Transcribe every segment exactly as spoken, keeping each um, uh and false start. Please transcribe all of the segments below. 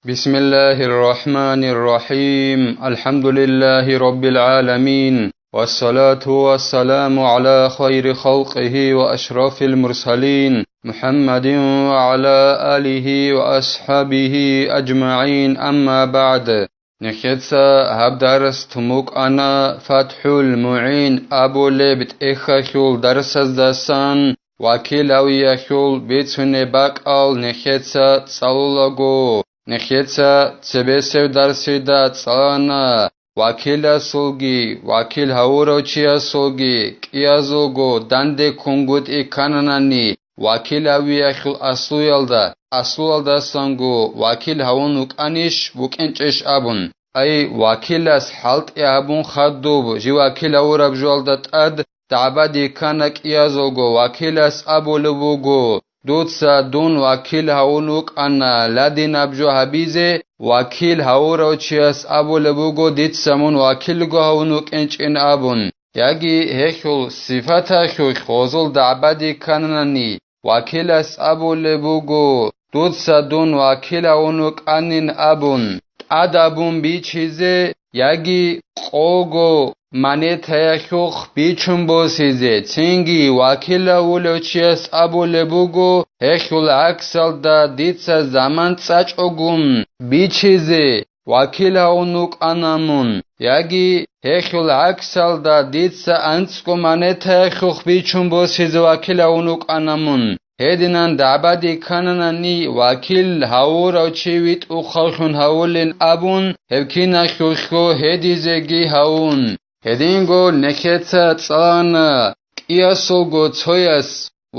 بسم الله الرحمن الرحيم. الحمد لله رب العالمين. والصلاة والسلام على خير خلقه وأشرف المرسلين محمد وعلى آله وأصحابه أجمعين. أما بعد. Нехеца гьаб дарс тумукъана ФатхӀул МугӀин абулеб тӀехьалъул дарсаздасан, вакилавиялъул бицунеб бакӀал нехеца цӀалулаго. Нехеца цебесеб дарсида цӀалана вакиласулги, вакил гьавурав чиясулги кӀиязулго данде ккунгутӀи ккананани, вакилавиялъул аслуялда, аслуялдасанго вакил гьавун вукӀанищ, вукӀинчӀищ абун. Ай, вакилас хӀалтӀи гьабун хадуб, жив вакил гьавураб жоялда тӀад дагӀба дихьана кӀиязулго, вакилас абулеб буго: «Дуца дун вакил гьавун вукӀана ладинаб жо гьабизе, вакил гьавурав чияс абулеб буго дица мун вакилго гьавун вукӀинчӀин», абун. Яги гьелъул сифаталъулъ гъозул дагӀба дихьанани, вакилас абулеб буго: «Дуца дун вакил гьавун вукӀанин», абун, тӀадабун бичизе яги къого монетаялъухъ бичун босизе, цинги вакилавулев чияс абулеб буго: «Гьелъул гӀаксалда дица заман цӀачӀогун бичизе вакил гьавун вукӀана мун», яги «Гьелъул гӀаксалда дица анцӀго монетаялъухъ бичун босизе вакил гьавун вукӀана мун». Гьединан дагӀба дихьананани, вакил гьавурав чи витӀухъавлъун гьавулин абун, гьеб киналъулъго гьедизеги гьавун. Гьединго нехеца цӀалана кӀиясулго цояс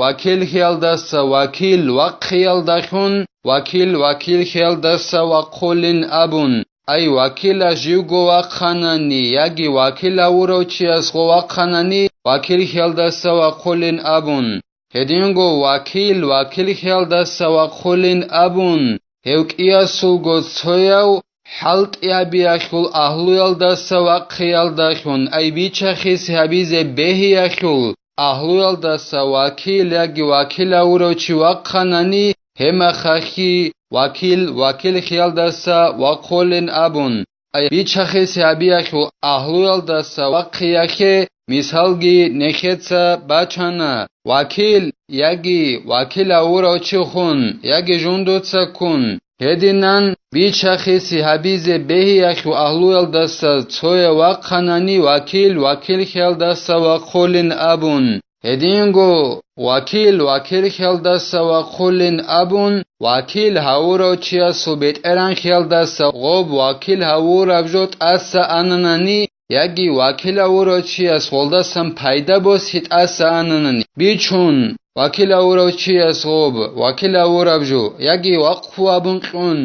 вакилхиялдаса вакил вахъиялдалъун, вакил вакилхиялдаса вахъулин абун. Ай, вакилас живго вахъанани яги вакил гьавурав чиясго вахъанани, вакилхиялдаса вахъулин абун. Гьединго вакил вакилхиялдаса вахъулин абун, гьев кӀиясулго цояв хӀалтӀи гьабиялъул агьлуялдаса вахъиялдалъун, ай, бичахиси гьабизе бегьиялъул агьлуялдаса вакил яги вакил гьавурав чи вахъанани, гьеб мехалъги вакил вакилхиялдаса вахъулин абун. Ай, бичахиси гьабиялъул агьлуялдаса вахъиялъе мисалги нехеца бачана: вакил яги вакил гьавурав чи хун, яги жундуца ккун. Гьединан бичахиси гьабизе бегьиялъул агьлуялдаса цояв вахъанани, вакил вакилхиялдаса вахъулин абун. Гьединго вакил вакилхиялдаса вахъулин абун, вакил гьавурав чиясул бетӀергьанлъиялдаса гъоб вакил гьавураб жо тӀаса ананани, яги вакил гьавурав чияс гъолдасан пайда босизе тӀаса ананани, бичун, вакил гьавурав чияс гъоб вакил гьавураб жо, яги вакъфу абун кьун,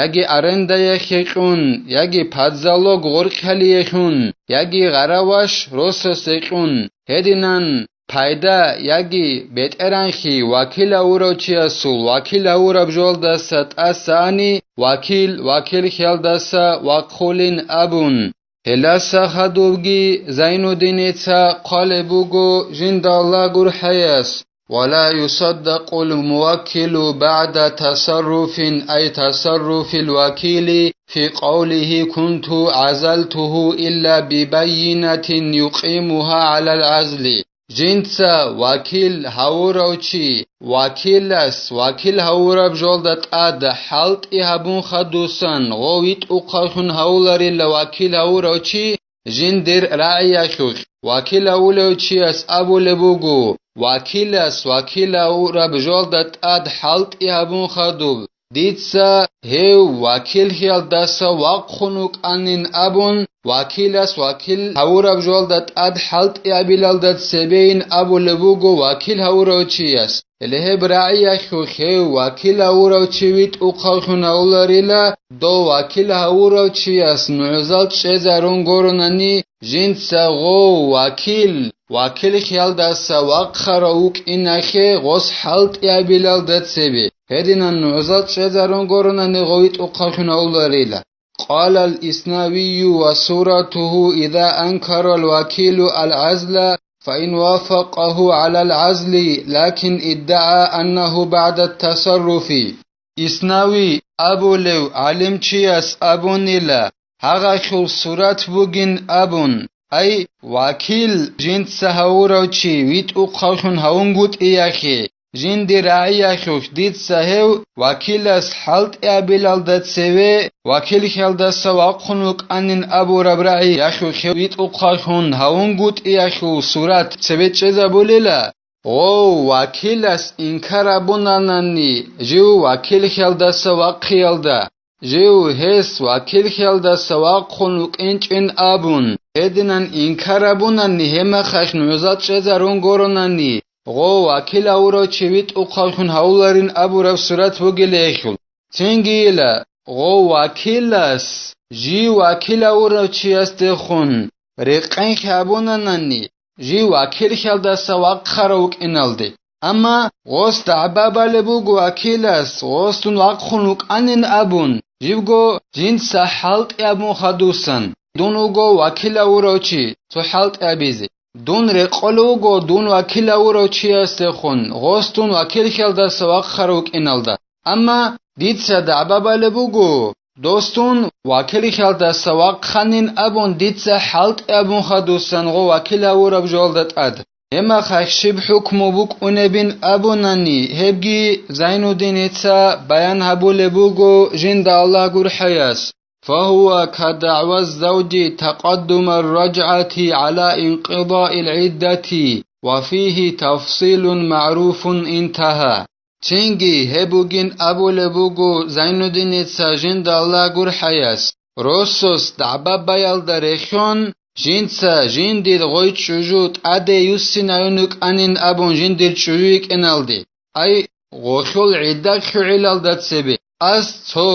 яги арендаялъе кьун, яги подзалог гъоркьалиялъун, яги гъараваш росасе кьун, гьединан пайда яги бетӀергьанлъи вакил гьавурав чиясул вакил гьавураб жоялдаса тӀаса ани, вакил вакилхиялдаса вахъулин абун. Гьелдаса хадубги Зайнуддиница хъвалеб буго жинда Аллагь гурхӀаяс: «ولا يصدق الموكل بعد تصرف، أي تصرف الوكيل في قوله كنت عزلته إلا ببينة يقيمها على العزل». Жинца вакил гьавурав чи, вакилас вакил гьавураб жоялда тӀад хӀалтӀи гьабун хадусан гъов витӀухъавлъун гьавуларила вакил гьавурав чи, жиндир рагӀиялъулъ вакил гьавулев чияс абулеб буго, вакилас вакил гьавураб жоялда тӀад хӀалтӀи гьабун хадуб, дица гьев вакилхиялдаса вахъун вукӀанин абун, вакилас вакил гьавураб жоялда тӀад хӀалтӀи гьабилалда цебейин абулеб буго вакил гьавурав чияс. Гьеле гьеб рагӀиялъулъ гьев вакил гьавурав чи витӀухъавлъун гьавуларила, дов вакил гьавурав чияс нугӀзал чӀезарун гуронани, жинца гъов вакил, вакилхиялдаса вахъарав вукӀиналъе гъос хӀалтӀи гьабилалда цебе, гьединан нугӀзал чӀезарун гуронани гъов витӀухъавлъун гьавуларила. قال الإسناوي: وصورته إذا أنكر الوكيل العزل فإن وافقه على العزل، لكن ادعى أنه بعد التصرف. Иснави абулев гӀалимчияс абунила, гьагъалъул сурат бугин абун, ай, вакил жинца гьавурав чи витӀухъавлъун гьавунгутӀиялъе, жиндир рагӀиялъулъ дица гьев вакилас хӀалтӀи абилалда цеве вакилхъалдаса вахъун вукӀанин абураб рагӀиялъулъ гьев витӀухъавлъун гьавунгутӀиялъул сурат цеве чӀезабулила. Гъов вакилас инкар абунанани жив вакилхъалдаса вахъиялда, жив гьес вакилхъалдаса вахъун вукӀинчӀин абун, гьединан инкар абунани гьемахъалъ нугӀзал чӀезарун горонани, гъов вакил гьавурав чи витӀухъавлъун гьавуларин абураб сурат бугила гьелъул. Цинги ила, гъов вакилас, жив вакил гьавурав чиясдехун, рекъенхъ абунанани, жив вакилхъалдаса вахъарав вукӀиналде. Амма гъос дагӀба балеб буго вакилас, гъос дун вахъун вукӀанин абун, живго жинца хӀалтӀи абун хадусан, дун вуго вакил гьавурав чи, цо хӀалтӀи абизе. Дун рекъолев вуго дун вакил гьавурав чиясдехун, гъос дун вакилхъалдаса вахъарав вукӀиналда. Амма дица дагӀба балеб буго, дос дун вакилхъалдаса вахъанин абун дица хӀалтӀи абун хадусан гъов вакил гьавураб жоялда тӀад. Гьемахъалъ щиб хӀукму букӀунебин абунани, гьебги Зайнуддиница баян гьабулеб буго жинда Аллагь гурхӀаяс. فهو كدعوى الزوج تقدم الرجعة على انقضاء العدة، وفيه تفصيل معروف انتهى. Цинги гьеб бугин абулеб буго Зайнуддиница жинда Аллагь гурхӀаяс, росас дагӀба баялда рехьон, жинца жиндир гъой чӀужу тӀаде юссинаюн вукӀанин абун жиндир чӀужу йикӀиналде. Ай, гъолъул гӀидда хъугӀилалда цебе, ас цо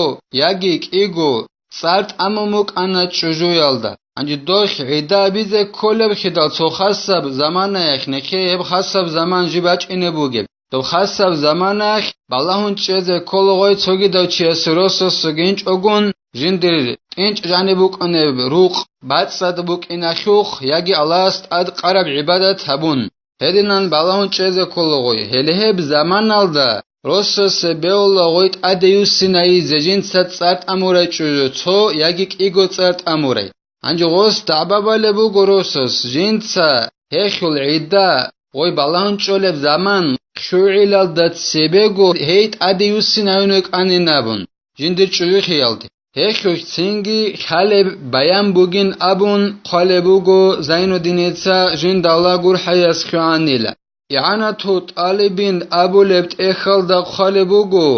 яги кӀиго цӀар тӀамун букӀана чӀужуялда. Гьанже дохь гӀидда абизе кколеб хидал цо хасаб заманаялъ, нехее гьеб хасаб заман жиб бачӀине бугеб. Доб хасаб заманаялъ балагьун чӀезе ккола гъой цогидав чиясе росасгинчӀогун, жиндир тӀинчӀ жаниб букӀунеб рукъ бацӀцӀад букӀиналъухъ яги Аллагьас тӀад къараб гӀибадат гьабун. Гьединан балагьун чӀезе ккола гъой. Гьеле гьеб заманалда росасе беула гъой тӀаде юссинайизе жинца цӀар тӀамурай чӀужу, цо яги кӀиго цӀар тӀамурай. Гьанже гъос дагӀба балеб буго росас, жинца гьелъул гӀидда гъой балагьун чӀолеб заман хъугӀилалда цебего гьей тӀаде юссинаюн вукӀанин абун, жиндир чӀужухъиялде. Гьелъулъ цинги лъалеб баян бугин абун хъвалеб буго Зайнуддиница жинда Аллагь гурхӀаяс хъугӀанила. ИгӀанату тӀалибин абулеб тӀехьалда хъвалеб буго,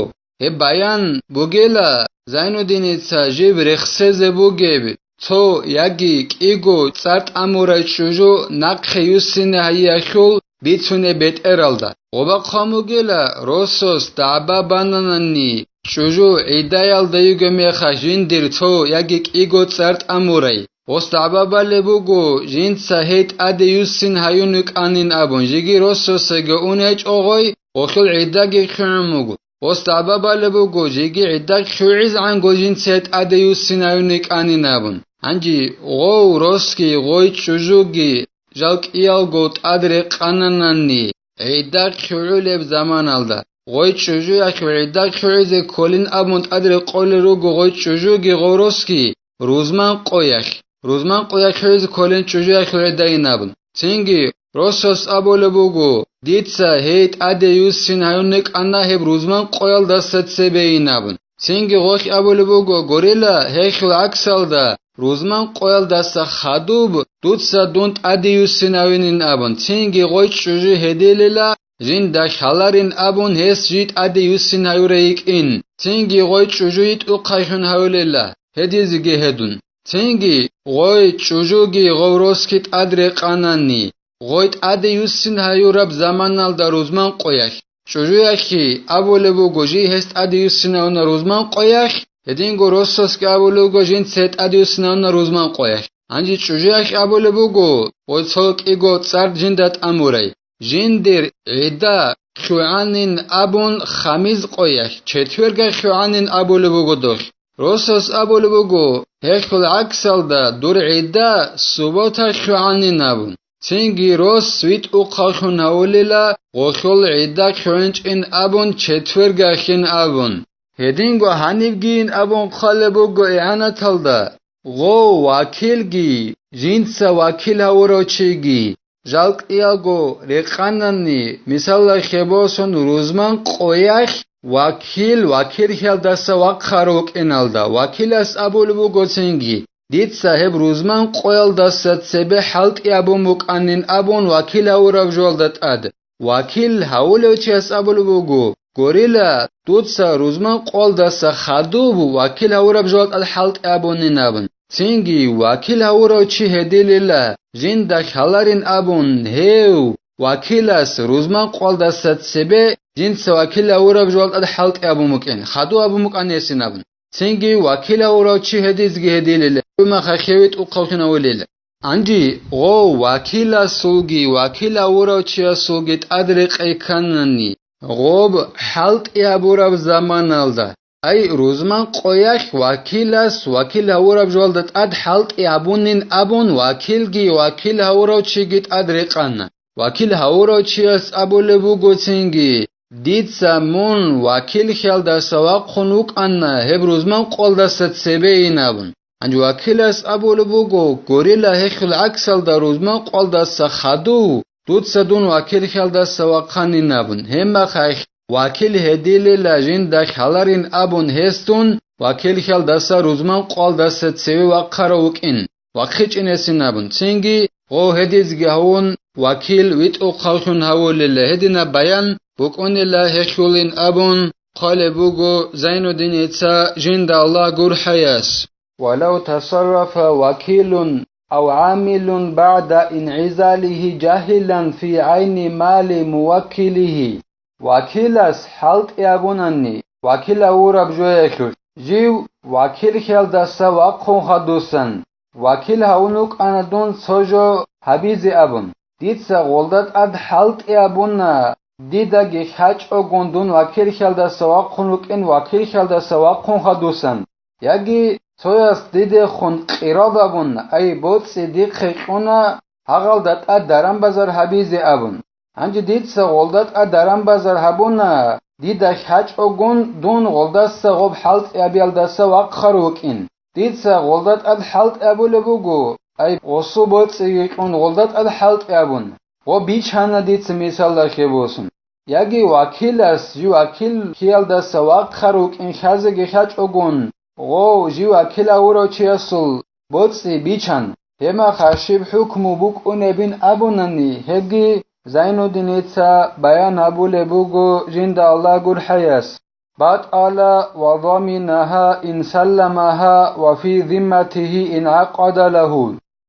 гьеб баян бугела Зайнуддиница жиб рехсезе бугеб, цо яги кӀиго цӀар тӀамурай чӀужу нахъе юссине гьайиялъул бицунеб бетӀералда. Гъоба хъван бугела, росас дагӀба бананани, чӀужу гӀидаялда йиго мехалъ жиндир цо яги кӀиго цӀар тӀамурай. Гъос дагӀба балеб буго, жинца гьей тӀаде юссин гьаюн вукӀанин абун, жеги росасаги ун гьечӀо гъой, гъолъул гӀидаги хъугӀун буго. Гъос дагӀба балеб буго, жеги гӀида хъугӀизегӀанго жинца тӀаде юссин гьаюн йикӀанин абун. Гьанже гъов росги гъой чӀужуги жал кӀиялго тӀад рекъананани, гӀида хъугӀулеб заманалда, гъой чӀужуялъ гӀида хъугӀизе кколин абун тӀад рекъолел руго гъой чӀужуги гъов росги рузман къоялъ. Рузман къоялъ хӀузе кколин чӀужуялъул гӀидайин абун. Цинги росас абулеб буго, дица гьей тӀаде юссин гьаюн йикӀана гьеб рузман къоялдаса цебейин абун. Цинги гъолъ абулеб буго, гурила, гьелъул гӀаксалда, рузман къоялдаса хадуб дуца дун тӀаде юссин гьавинин абун. Цинги гъой чӀужу гьедилила, жинда лъаларин абун гьес жий тӀаде юссин гьаюрай йикӀин. Цинги гъой чӀужу йитӀухъайхьун гьавулела, гьедизеги гьедун. Цинги гъой чӀужуги гъов росги тӀад рекъанани, гъой тӀаде юссин гьаюраб заманалда рузман къоялъ. ЧӀужуялъги абулеб буго, жий гьес тӀаде юссин гьавуна рузман къоялъ, гьединго росасги абулеб буго, жинца гьей тӀаде юссин гьавуна рузман къоялъ. Гьанже чӀужуялъ абулеб буго, гъой цо кӀиго цӀар жинда тӀамурай. Жиндир гӀида хъугӀанин абун хамиз къоялъ, четвергай хъугӀанин абулеб буго дохь. Росас абулеб буго, гьелъул гӀаксалда дур гӀида суббота хъугӀанин абун. Цинги рос витӀухъаллъун гьавулила, гъолъул гӀида хъугӀинчӀин абун, четвергахин абун. Гьединго гьанибгийин абун хъвалеб буго игӀанаталда, гъов вакилги, жинца вакил гьавурав чиги, жал кӀиялго рекъанани, мисалда, хебосун рузман къоялъ вакил вакилхиялдаса вахъарав вукӀиналда, вакилас абулеб буго цинги, дица гьеб рузман къоялдаса цебе хӀалтӀи абун букӀанин абун вакил гьавураб жоялда тӀад. Вакил гьавулев чияс абулеб буго, гурила, дуца рузман къоялдаса хадуб вакил гьавураб жоялда тӀад хӀалтӀи абунин абун. Цинги вакил гьавурав чи гьедилила, жинда хьаларин абун, гьев вакилас рузман къоялдаса цебе жинца вакил гьавураб жоялда тӀад хӀалтӀи абун букӀин, хадуб абун букӀанин гьесин абун. Цинги вакил гьавурав чи гьедизеги гьедилила, гьев махалъ хеве тӀухъавлъун гьавулила. Гьанже гъов вакиласулги вакил гьавурав чиясулги тӀад рекъей кканани, гъоб хӀалтӀи гьабураб заманалда, ай, рузман къоялъ вакилас вакил гьавураб жоялда тӀад хӀалтӀи гьабунин абун, вакилги вакил гьавурав чиги тӀад рекъана. Вакил гьавурав чияс абулеб буго цинги, дица мун вакилхиялдаса вахъун вукӀана гьеб рузман къоялдаса цебейин абун. Гьанже вакилас абулеб буго, гурила, гьелъул гӀаксалда рузман къоялдаса хадув дуца дун вакилхиялдаса вахъанин абун. Гьеб мехалъ вакил гьедилила, жинда хьаларин абун гьес дун вакилхиялдаса рузман къоялдаса цеве вахъарав вукӀин, вахъичӀин гьесин абун. Цинги гъов гьедизеги гьавун, вакил витӀухъавлъун гьавулила, гьединаб баян букӀунила гьелъулин абун хъвалеб буго Зайнуддиница, жинда Аллагь гурхӀаяс. ولو تصرف وكيل أو عامل بعد انعزاله جاهلا في عين مال موكله. Вакилас хӀалтӀи абунани, вакил гьавураб жоялъулъ, жив вакилхиялдаса вахъун хадусан, вакил гьавун вукӀана дун цо жо гьабизе абун. Дица гъолда тӀад хӀалтӀи абуна, дидаги хьачӀогун дун вакилхиялдаса вахъун вукӀин, вакилхиялдаса вахъун хадусан. Яги цояс дидехун къирад абун, ай, боцӀи дихъе кьуна, гьагъалда тӀад даран-базар гьабизе абун. Гьанже дица гъолда тӀад даран-базар гьабуна, дида хьачӀогун дун гъолдаса гъоб хӀалтӀи абиялдаса вахъарав вукӀин. Дица гъолда тӀад хӀалтӀи абулеб буго, ай, гъосул боцӀиги кьун гъолда тӀад хӀалтӀи абун. Гъо бичана дица мисалда хебосун. Яги вакилас жив вакилхиялдаса вахъарав вукӀин хьазеги хьачӀогун, гъов жив вакил гьавурав чиясул боцӀи бичан, гьеб мехалъ щиб хӀукму букӀунебин абунани, гьебги Зайнуддиница баян гьабулеб буго жинда Аллагь гурхӀаяс. بطل وضمنها إن سلمها وفي ذمته إن عقد له.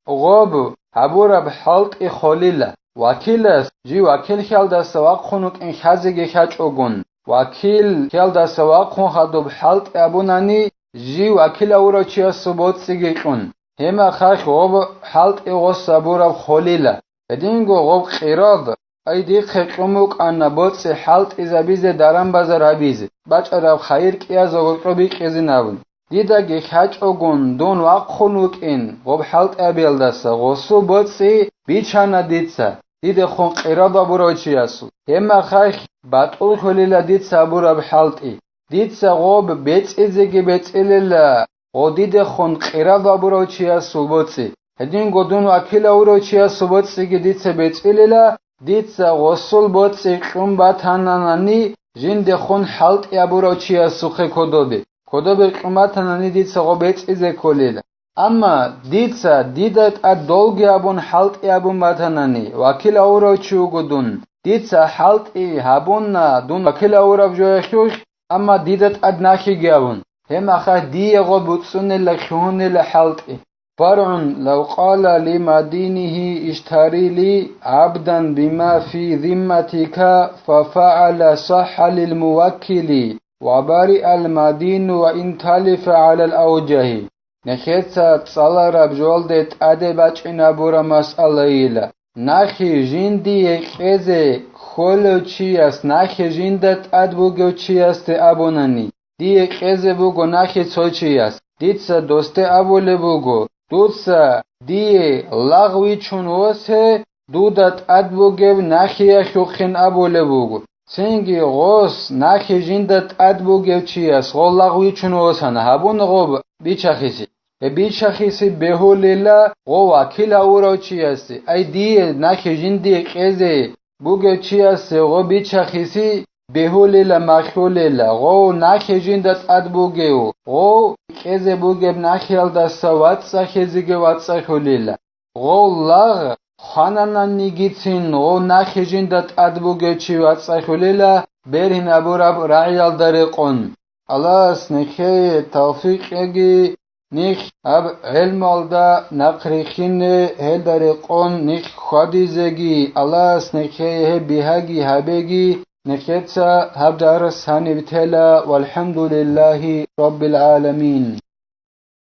Гъоб гьабураб хӀалтӀи холила, вакилас жив вакилхиялдаса вахъун вукӀин хьазеги хьачӀогун, вакилхиялдаса вахъун хадуб хӀалтӀи абунани, жив вакил гьавурав чиясул боцӀиги кьун, гьеб мехалъ гъоб хӀалтӀи гъос гьабураб холила. Гьединго гъоб къирад, ай, дихъе кьун букӀана боцӀи хӀалтӀизабизе, даран-базар гьабизе, бачӀараб хайир кӀиязул гьоркьоб бикьизин абун. Дидаги хьачӀогун дун вахъун вукӀин гъоб хӀалтӀи абиялдаса, гъосул боцӀи бичана дица, дидехун къирад гьабурав чиясул. Гьеб мехалъ батӀуллъулила дица гьабураб хӀалтӀи. Дица гъоб бецӀизеги бецӀилила гъо дидехун къирад гьабурав чиясул боцӀи. Гьединго дун вакил гьавурав чиясул боцӀиги дица бецӀилила, дица гъосул боцӀи кьун батананани жиндехун хӀалтӀи гьабурав чиясухъе кодобе. Кодобе кьун батанани дица гъо бецӀизе кколила. Амма дица, дида тӀад долги абун хӀалтӀи абун батанани, вакил гьавурав чи вуго дун. Дица хӀалтӀи гьабуна дун вакил гьавураб жоялъулъ, амма дида тӀад нахиги абун. Гьеб мехалъ дие гъо буцӀцӀунела, лъугьунела хӀалтӀи. فرع لو قال لمدينه اشتر لي عبدا بما في ذمتك ففعل صح للموكل وبرئ المدين وإن تلف على الأوجه. Нехеца цӀалараб жолде тӀаде бачӀинабура масъалайила. Нахи жиндие кьезе кколев чияс нахи жинда тӀад бугев чиясде абунани, дие кьезе буго нахи цо чияс, дица досде абулеб буго, дуца дие лагъ вичун восе, дуда тӀад бугеб нахиялъухъин абулеб буго. Цинги гъос нахъе жинда тӀад бугев чияс гъо лагъ вичун восана, гьабуна гъо бичахиси. Гьеб бичахиси бегьулила гъо вакил гьавурав чиясе, ай дие нахъе жиндие кьезе бугев чиясе гъо бичахиси бегьулила, махьулила, гъов нахъе жинда тӀад бугев, гъов кьезе бугеб нахъиялдаса вацӀцӀахьезеги вацӀцӀахьулила. Гъов лагъ хванананигицин гъов нахъе жинда тӀад бугев чи вацӀцӀахьулила, бергьин абураб рагӀиялда рекъон. Аллагьас нехее тавфикъ кьеги, нихъ гьаб гӀелмалда нахъ рихьине, гьелда рекъон нихъ хьвадизеги, Аллагьас нехее гьеб бигьаги гьабеги, нехеца гьаб дарс гьаниб тела, валхӀамдулиллагьи раббил гӀаламин.